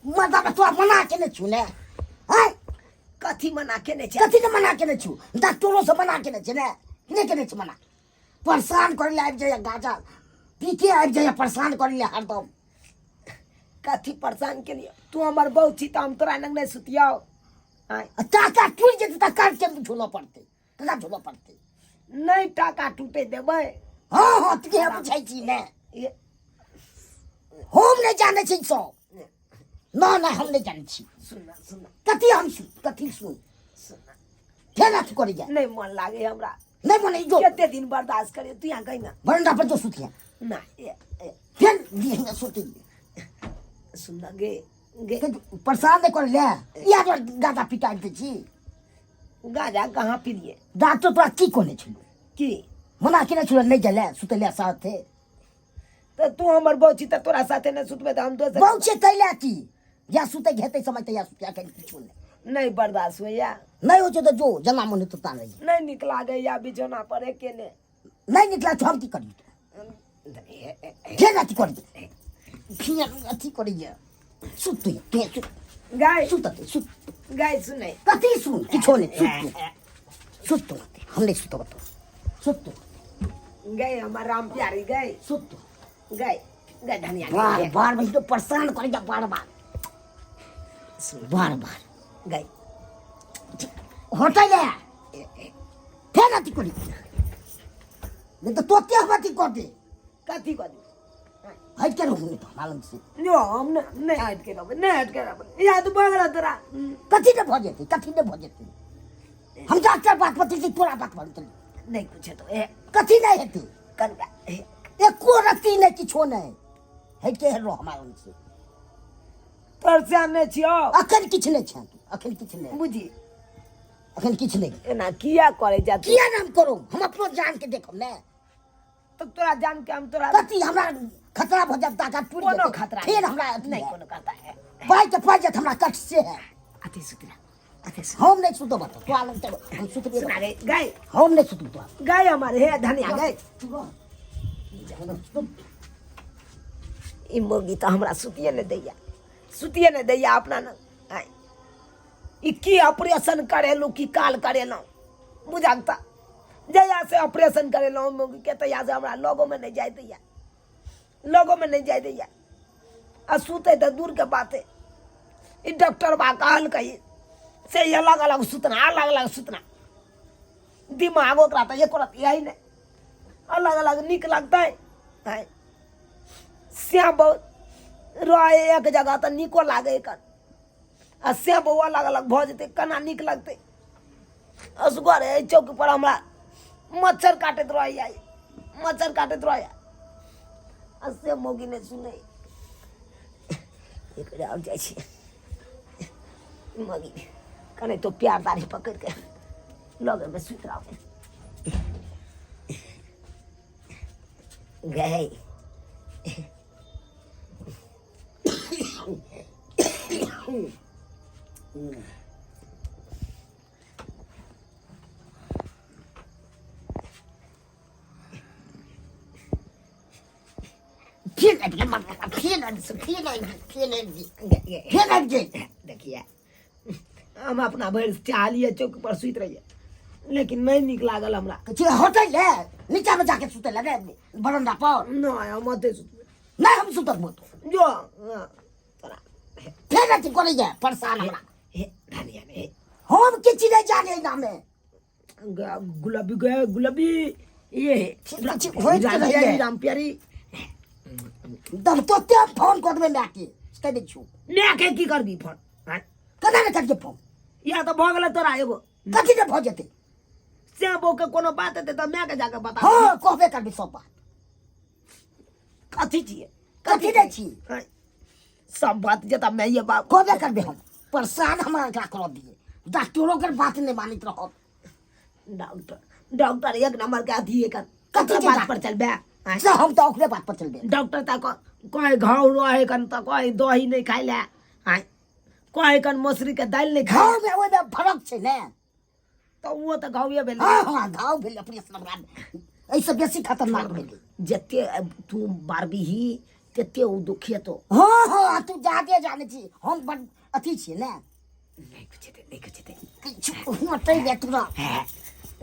मर्दाबा तोरा मना केने छु ने आँय? कथी मना केने छै? कथी के मना केने छु? डॉक्टरो से मना केने छै ने? नहि केने छै मना? परेशान करे ले आबि जाइए, गाजा पी के आबि जाइए, परेशान करे ले हरदम। कथी परेशान केलिए? तू हमर बहू छी तऽ हम तोरा लग नहि सुतियौ? आँय? आ टाका टूटि जेतै तऽ कर के झोलऽ पड़तै, ककरा झोलऽ पड़तै? नहि टाका टूटे देबै। हँ हँ, तू इएह बुझै छी ने? ये हम नहि जानै छी सब। ना ना, हम नहि जानै छी। सुन सुन। कथी हम सुन? कथी सुन? सुन। फेर अथी करै जाय। नहि मन लागे हमरा। नहि मन जो। कते दिन बर्दाश्त करे तू? यहाँ कहीं ना बरंडा पर जो सुतिया। ना ए, ए, फेर दिहे सुती। सुन ना गे गे। परेशान नहि करे ले, इएह दुआरे गाजा पिटा दै छी। गाजा कहाँ पिलिए? डॉक्टर तोरा की कहने छलू? की मना केने छलू नहि गेले सुतै ले साथे? तऽ तू हमर बहू छी तऽ तोरा साथे नहि सुतबै तऽ हम दोसर बहू छै तै लए की? या सुतै के हेतै समय तैया सुतिया, एखन किछो नहि। नहि बर्दाश्त होइया। नहि होइ छै तऽ जो जेना मन हेतौ ता रही। नहि नीक लागैया बिछौना पर अकेले। नहि नीक लागै छै, हम की करी? फेर अथी करी, फेर अथी करैया। सुत तू, तू सुत। गाय सुत सुत। गाय सुनै। कथी सुन? किछो नहि, सुत तू, सुत तू। हम नहि सुतब तो, सुत तू। गए हमर राम प्यारी गए। सुत तू। गए गए धनिया। बार बार बस तो परेशान करे जा, बार बार बार बार। गए हटै ले, फेर अथी करी, नहीं तो तोते हम अथी कर दे। कथी कर दे? हट के रहू नहीं तो हमरा लग से। जो हम नहीं हट के रहबै, नहीं हट के रहबै। या तो भऽ गेल तोरा। कथी ने भऽ जेतै? कथी ने भऽ जेतै? हम डॉक्टर बात पर छी, तोरा बात पर चली। नहीं कुछ तो ए कथी नहीं हेतै? कनका एको रत्ती नहीं, किछो नहीं। हट के रहो हमरा लग से। तोर से नहि छियौ। अखन किछु नहि छै, अखन किछु नहि। बुझी अखन किछु नहि। एना किया करे जा? किया नाम करू? हम अपनो जान के देखब ने। तो तोरा जान के हम तोरा कथी हमरा खतरा भऽ जायत, टाका टूटि कोनो जेतै। खतरा फेर हमरा अथी नहीं है। कोनो खतरा है। पाइ के पाइ जायत हमरा कट से है। अति सुतरा अति सुतरा। हम नहीं सुतब तो तोरा लग चल, हम सुतबे। सुना रे गाय। हम नहीं सुतब तोरा। गाय हमारे हे धनिया गाय। तू रह। सुत। ई मौगी तऽ हमरा सुतिए नहि दैया, सुतिए नहि दैया अपना न। आँय, ई की ऑपरेशन करेलहुँ की काल करेलहुँ बुझल तऽ? जहिया से ऑपरेशन करेलहुँ मौगीके तहिया से हमरा लगोमे नहि जाय दैया, लगोमे नहि जाय दैया, आ सुतै तऽ दूरके बात है। ई डॉक्टर बा कहलकै से अलग अलग सुतना, अलग अलग सुतना। दिमाग ओकरा तऽ एको रत्ती यही नहि, अलग अलग नीक लगतै? आँय, से बहुत रहै एक जगह तऽ नीको लागै कन, आ से बहु अलग अलग भऽ जेतै केना नीक लगतै? असगर एहि चौक पर हमरा मच्छर काटैत रहैया, मच्छर काटैत रहैया, आ से मौगी नहि सुनै। एक बेर आओर जाइ छी, मौगी कने तो प्यार दाढ़ी पकड़ि के लगेमे सुति रहबै। गए फिर आबि गेल, फिर आबि गेल, फिर आबि गेल, फिर आबि गेल, फिर आबि गेल। देखिए, हम अपना भरि चाहलियै चौक पर सुति रहियै, लेकिन नहि नीक लागल हमरा। कहै हटै ले, नीचा मे जाके सुतै ले रे बरंडा पर। नहि, हम ओतै सुतबै। नहि, हम सुतब तो। जो हाँ, तोरा फेर अथी करैया परेशान हमरा। हे धनिया ने हम किछु नहि जाने एनामे। गुलाबी गए गुलाबी ये किछु होइत राम रहैए। प्यारी, राम प्यारी। दम तोते फोन कऽ देबै मायके, कहि दै छियौ। माय के की करबी फोन? आँय? केना नहि करियै फोन? या तऽ भऽ गेलै तोरा एगो। कथी नहि भऽ जेतै? से बहू के कोनो बात हेतै तऽ माय के जाके बता। हँ, कहबे करबै सब बात। कथी छियै? कथी नहि छी? आँय? सब बात जेता माइए बाप। कहबे करबै हम। परेशान हमरा एकरा करऽ दियै, डॉक्टरो के बात नहि मानैत रहत। डॉक्टर डॉक्टर एक नंबर के अथी है। कथी कथी छै बात डॉक्टर? पर चलबे? आँय? से हम तऽ ओकरे बात पर चलबै। डॉक्टर तऽ कहे घाव रहे कन तऽ कहे दही नहि खाय ले, आँय, कहे कन मसुरी के दालि नहि खाय। घाव में ओहिमे फरक छै ने। तऽ ओ तऽ घावे भेलै। हँ हँ, घाव भेलै, ऑपरेशन हमरा एहिसँ बेसी खतरनाक भेलै। जते तू बारबीही तेते ओ दुखियतो। हँ हँ, तू जादे जानै छी, हम बड अथी छियै ने। नहि किछु हेतै, नहि किछु हेतै। किछु होतै रे तोरा।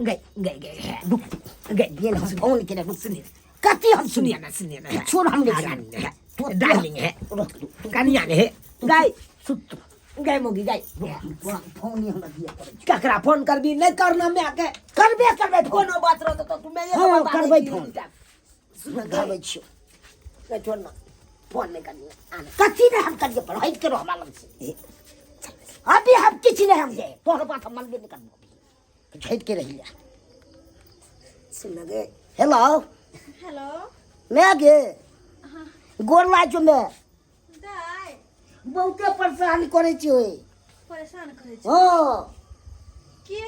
गई गई गई, रुक गई। गेल, हम फोन केने, रुक। सुनिए। कथी हम सुनिए ना, सुनिए ना। किछु हम नहि रानी है, तू डार्लिंग है, रुक। कनिया ने है, गाय सुत गाय मोगी गाय। तोरा फोन ही हमरा दिअ पड़ै छै। ककरा फोन करबी? नहि करना माय के। करबे करबै फोन। कोनो बात रहतौ तऽ तू माय के हँ, बता करबै दै छी। फोन। सुन, करबै छियौ। गई, छोड़ ना, फोन नहि करनी आने। कथी नहि हम करिए पर हटि के रह हमरा लग से। अभी हम किछु नहि, हम जे तोहर बात हम मनबे नहि करबो, अभी हटि के रहि ले। सुन गे। हेलो। हेलो। मैं गे गोर लागै छौ मैं। दाइ। बहुते परेशान करै छै। परेशान करै छै? हँ। के?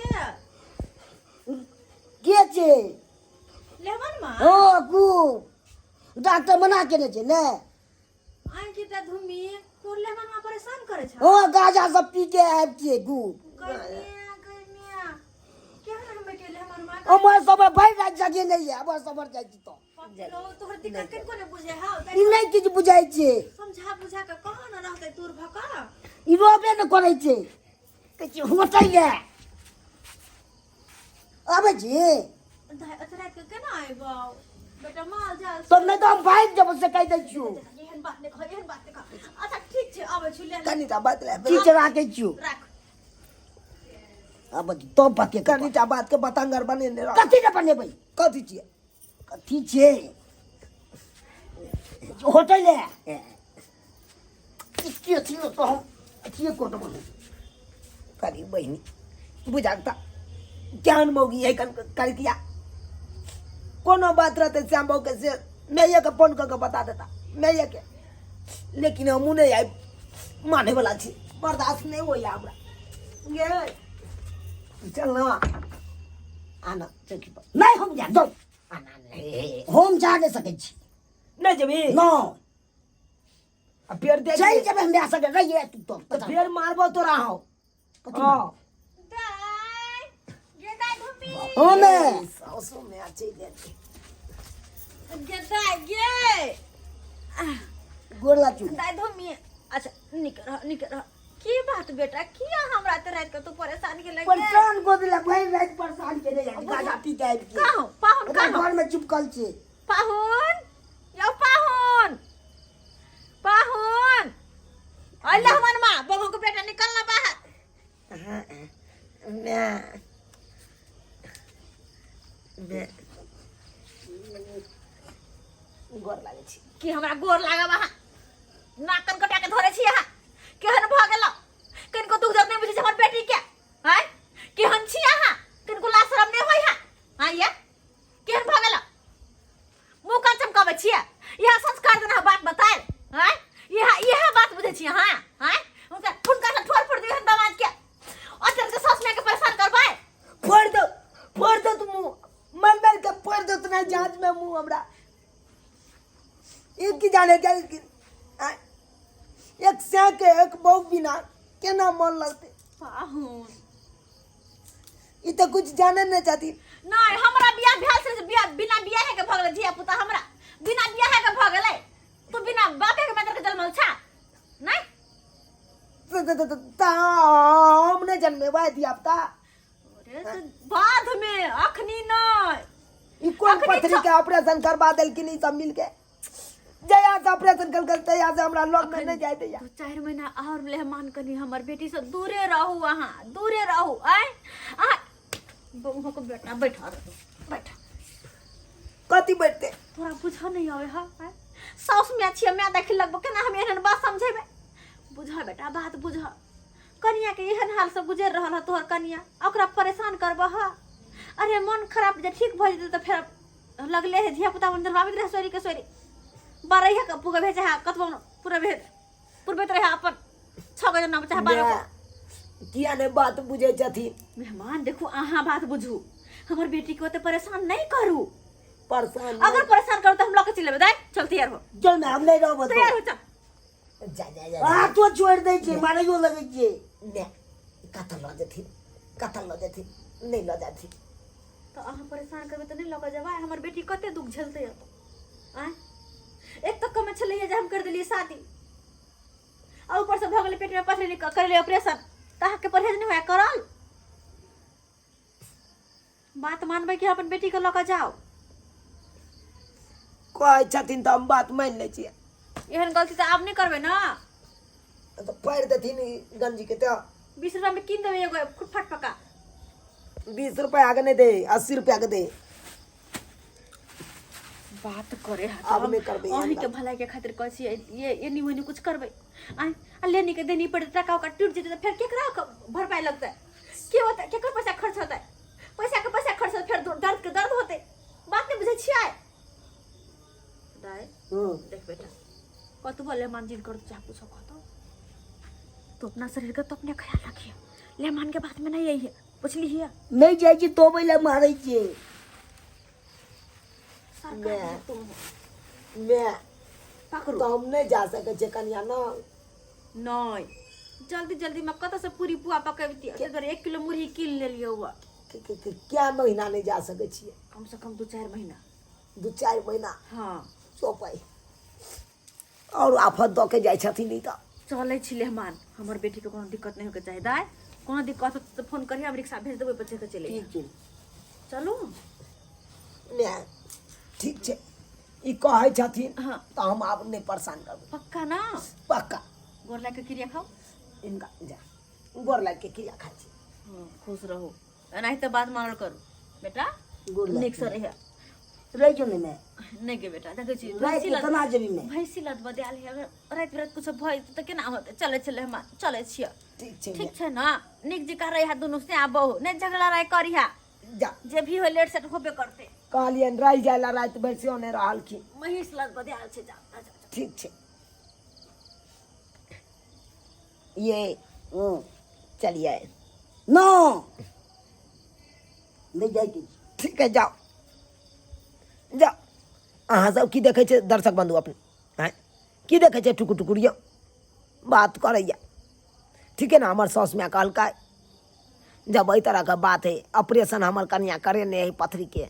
के छै? लेमन माँ। हँ, खूब डॉक्टर मना केने छै ने। आइ के धुमी तोर लेमन माँ परेशान करै छै? हँ, गाजा सब पी के आबि छियै खूब। गर्मिया गर्मिया केहन हम के लेमन माँ। हमर सब भरि राति जगे नहि यऽ, हमर सब जाइ छी तऽ तोहर दिक्कत कनिको नहि बुझे हौ? ई नहि किछु बुझाइ छै। समझा बुझा के कहाँ न रहतै दूर भऽ कऽ। ई रोबे नहि करै छै, कहै छै होतै ये। आबै छी। दाइ, एते राति के केना अयबौ बेटा, माल जाल? तब नहि तऽ हम भागि जेबौ, से कहि दै छियौ। एहन बात नहि कह, एहन बात नहि कह। अच्छा ठीक छै, अबै छी ले। कनिटा बात ले। ठीक छै, राखै छियौ। राख। आब तब बात। कनिटा बात के बतंगर बनेने रह। कथी ने बनेबै? कथी छियै? कथी छै होटल है के अथी तो हम अथिए कऽ देबो। करी बहिनी बुझाक तऽ केहन मौगी है कन करकिया। कोनो बात रहतै श्याम बाबू के से मैये के फोन कऽ के बता देता मैये के, लेकिन हमहूँ नहि आबि माने वाला छी, बर्दाश्त नहि होइया हमरा। गे चल ना, आना चौकी पर। नहि, हम जायब, जाउ। आना नहि। हम जा नहि सकै छी। नहि जेबही? नहि। आ फेर देख। चलि जेबै हमरा सके रहिए तू तो। तऽ फेर मारबो तोरा हौ। कथी? हँ। दाइ गे, दाइ धुमी। हमे सासु में आ चलि जेतै। गे दाइ गे। गोर लागू। दाइ धुमी। अच्छा नीक रह, नीक रह। की बात बेटा, किया हमरा तऽ राति के तू परेशान के लगे? परेशान कऽ देलक, भरि राति परेशान केने यऽ, गाजा पी के आबि गेल। कहाँ पाहुन? ओकरा कहाँ घर में चिपकल छै। पाहुन यौ, पाहुन, पाहुन अइले हमर माँ बबू के बेटा, निकल ना बाहर। माय माय, गोर लागै छी। की हमरा गोर लागब? अहाँ नाक कान कटा के धरे छी। अहाँ केहन भऽ गेल? कनिको दुख दर्द नहि बुझै छी हमर बेटी के? आँय, केहन छी अहाँ? कनिको लाज शरम नहि होइ है? आँय ये, केहन भऽ गेल? मुँह कान चमकाबै छियै? इएह संस्कार देना बात बतायल? आँय, इएह इएह बात बुझै छी अहाँ? आँय, हुनका हुनका से ठोर फोड़ दियौ दमाद के, अचल के सास माय के परेशान करबै। फोड़ दो, फोड़ दो तू मुँह मन मार के, फोड़ दो तना जांच में मुँह हमरा। एक की जाने क्या कि एक सै के एक बहू बिना केना मन लगते। पाहुन। ई तो कुछ जाने नहीं चाहती। नहीं, हमरा बियाह भेल से बियाह बिना बियाह के भऽ गेलै धिया पुता, हमरा बिना बियाह के भऽ गेलै, तू बिना बापे के मातर के जन्मल छा नहीं? त हम नहीं जन्मेबै धिया पुता। अरे से बाद में, अखनी नहीं। ई कोन अखनी पथरी के ऑपरेशन करवा देलखिन ई सब मिलके? जया से ऑपरेशन कल कल तया से हमरा लग में नहीं जाय दैया। दू चारि महीना और मेहमान कनी हमर बेटी से दूरे रहू, अहाँ दूरे रहू। आय अहाँ बहू के बेटा, बैठा रहू, बैठा। कथी बैठते? तोरा बुझऽ नहीं आवे हा? आय साउस माय छियै, माय देख लगबो, केना हम एहन बात समझेबै? बुझ बेटा, बात बुझ। कनिया के एहन हाल से गुजर रहल है तोहर कनिया, ओकरा परेशान करबह? अरे मन खराब जे ठीक भऽ जेतै तऽ फेर लगले है धिया पुता जन्माबैत रहे सोरी के सोरी बारह के पुगे भेजे है, कतबो पूरा भेज पुरबैत रहे अपन 6 गो जन्म चाहे 12 गो। किया नहीं बात बुझे छथिन? मेहमान देखू, अहाँ बात बुझू, हमर बेटी के ओते परेशान नहीं करू। परेशान अगर परेशान करू तऽ हम लऽ के चलि एबै। दाइ चल, तैयार हो। चल ने, हम नहि रहब। तैयार हो, चल। जा जा जा। हाथो छोड़ि दै छै, मारैयो लगै छै। ने कतऽ लऽ जेथिन, कतऽ लऽ जेथिन? नहि लऽ जाथिन। तऽ अहाँ परेशान करबै तऽ नहि लऽ कऽ जेबै? हमर बेटी कते दुख झेलतै आँय? एक तऽ कमे छलैया जे हम कर देलियै शादी आ ऊपर से भऽ गेलै पेटमे पथरी करेलियै ऑपरेशन तऽ अहाँके परहेज नहि होया करल बात मानबै कि अपन बेटीके लऽ कऽ जाउ कहै छथिन तऽ हम बात मानि लै छियै एहन गलती तऽ आब नहि करबै ने तऽ पारि देथिन ई गंजीके तऽ 20 रुपयामे कीन देबै एगो फुटफट पका 20 रुपैआके नहि दे 80 रुपैआके दे बात करे है आब नहि करबै एहन अहीं के बात। भलाई के खातिर कहै छियै ये एनी ओनी कुछ करबै आँय आ लेनी के देनी पड़तै टाका उका टूट जेतै तऽ फेर केकरा भरपाई लगतै के होतै केकर पैसा खर्च होतै पैसा के पैसा खर्च होतै फेर दर्द के दर्द होतै बात नहि बुझै छियै दाइ देख बेटा कतबो लेमान जिद करतो चाहे कुछो कहतो तो अपना शरीर के तो अपने ख्याल रखिए लेमान के बात में नहीं आई है बुझली है नहि जाइ छी तोबै लए मारै छियै सरकार तुम हो मैं पकड़ू तऽ हम नहि जा सकै छियै कनिया न नहीं जल्दी जल्दी में कतऽ से पूरी पुआ पकबती ताहि दुआरे 1 किलो मुरही कीन लेलियै हुआ कै महीना नहि जा सकै छियै कम से कम 2-4 महीना 2-4 महीना हाँ चौपाइ आओर आफत दऽ के जाइ छथिन ई तऽ चलै छी लेहमान हमर बेटीके कोनो दिक्कत नहि होइके चाही दाइ कोनो दिक्कत होतै तऽ फोन करिहे हम रिक्शा भेज देबै ओहि पर चढ़ि कऽ चलि ठीक छै चलू नहि ठीक छै ई कहै छथिन हाँ। तऽ हम आब नहि परेशान करबै पक्का ना पक्का गोर लागि कऽ क्रिया खाउ हिनका जा गोर लागि के क्रिया खाइ छी हाँ, खुश रहू एनाहिते बात मानल करू बेटा गोर लागि नीकसँ रहिए रहि जो ने मैं नहि गे बेटा देखै छी राति भैंसी के लद केना जेबी मैं भैंसी लद बदायल है अगर राति बिराति कुछ भऽ जेतै तऽ केना होतै चलै छलै हम चलै छियै ठीक छै ठीक छै ने नीक जकाँ रहिहा दुनू से आ बहु नहि झगड़ा राय करिहा जा जे भी हो लेट सेट होबे करतै कहलियनि रहि जाय ला राति भरि सेहो नहि रहलखिन महीष लद बदायल छै जा जा, जा। ठीक छै ये चलिए न नहि जाइके छै ठीक है जाओ जाओ अहाँ सब की देखै छै दर्शक बंधु अपने आँय की देखै छै टुकुर टुकुर यौ बात करैया ठीक है ने हमर साउस माय कहलकै जब एहि तरहके बात है ऑपरेशन हमर कनिया करेने है पथरीके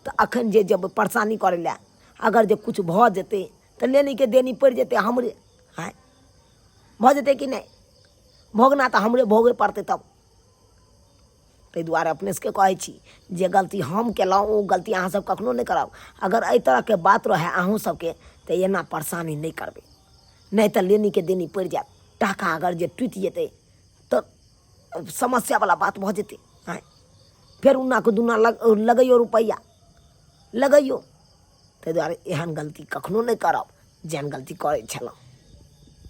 तऽ अखन जे जब परेशानी करै लए अगर जे किछु भऽ जेतै तऽ लेनीके देनी पड़ि जेतै हमरे आँय भऽ जेतै कि नहि भोगना तऽ हमरे भोगे पड़तै तब ताहि दुआरे अपने सबके कहै छी जे गलती हम केलहुँ ओ गलती अहाँ सब कखनो नहि करब अगर एहि तरहके बात रहै अहूँ सबके तऽ एना परेशानी नहि करबै नहि तऽ लेनीके देनी पड़ि जायत टाका अगर जे टूटि जेतै तऽ समस्यावला बात भऽ जेतै आँय फेर उन्नाके दुन्ना लगैयौ रुपैआ लगैयौ ताहि दुआरे एहन गलती कखनो नहि करब जेहन गलती करै छलहुँ।